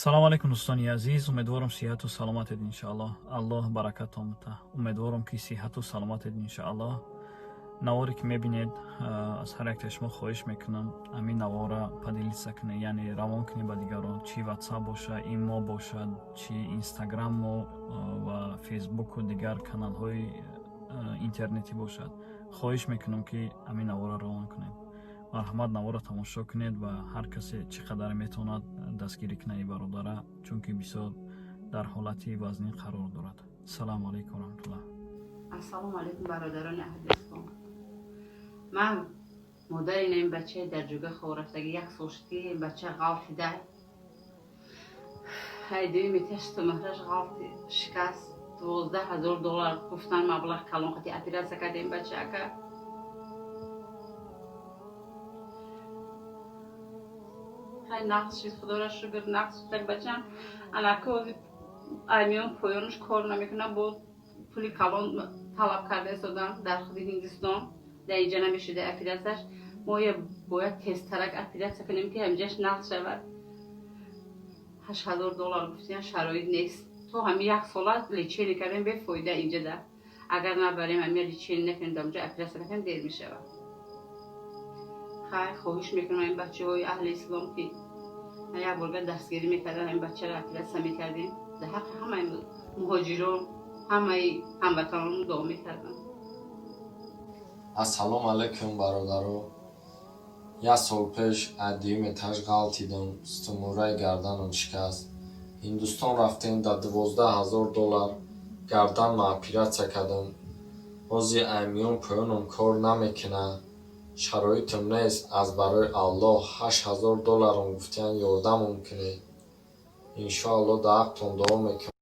Салому алайкум, дӯстони азиз. Умедворам, сиҳату саломатед, иншааллоҳ. Аллоҳ баракатон бута. Умедворам, ки сиҳату саломатед, иншааллоҳ. Наворе ки мебинед, аз ҳар яктаи шумо хоҳиш мекунам, ҳамин навора поделиться кунед, яъне равон кунед ба дигарон, чӣ Ватсап боша, имо бошад, чӣ Инстаграму ва Фейсбуку дигар каналҳои интернетӣ бошад. Хоҳиш мекунам, ки ҳамин навора равон кунед. Марҳамат, навора тамошо кунед ва ҳар касе чӣ қадар метавонад, дастгирӣ кунад ин бародара, чунки бисёр дар ҳолати вазнин қарор дорад. Салому алайкум раҳматуллоҳ. Ассалому алайкум, бародарони аҳли ислом. Ман модари ин бачаи дар ҷуга хоб рафтаги. Як сол шуд, ки ин бача ғалтида, ҳайдуи меташто маҳраш ғалти шикаст. 12 000 доллар гуфтан, маблағ калон қати оператсия кардем бачаака. Хай, нақс шид, худоро шукр, нақс шуд. Так бачам анака аймиён поёнаш кор намекунад. Бо пули калон талаб карда истодам дар худи Ҳиндистон. Дар инҷа намешуда оператсияш. Мо бояд тезтарак оператсия кунем, ки ҳамҷаш нақс шавад. 8000 доллар гуфтиян, шароит нест. То ҳами як сола лечение кардем, бефоида. Инҷада агар набарем, ҳами лечение накунем, дар онҷа оператсия накунем, дер мешавад. Хай, хоҳиш мекунам ин бачаҳои аҳли ислом, ки як борга дастгирӣ мекардан, ҳамин бачаро оператсия мекардем. Дар ҳаққи ҳамаи муҳоҷирон, ҳамаи ҳамватанон дуо мекардам. Ассалому алайкум, бародаро. Як сол пеш аз дуюм этаж ғалтидам, сутунмӯҳраи гарданам шикаст. Ҳиндустон рафтем, дар 12 000 доллар гарданма оператсия кардам. Ҳозир аймиён поёнам кор намекунад, шароитам нест. Аз барои Аллоҳ, 8000 долларам гуфтиян, ёрдамам кунед. Иншоаллоҳ, дар ҳақтон дуо мекунам.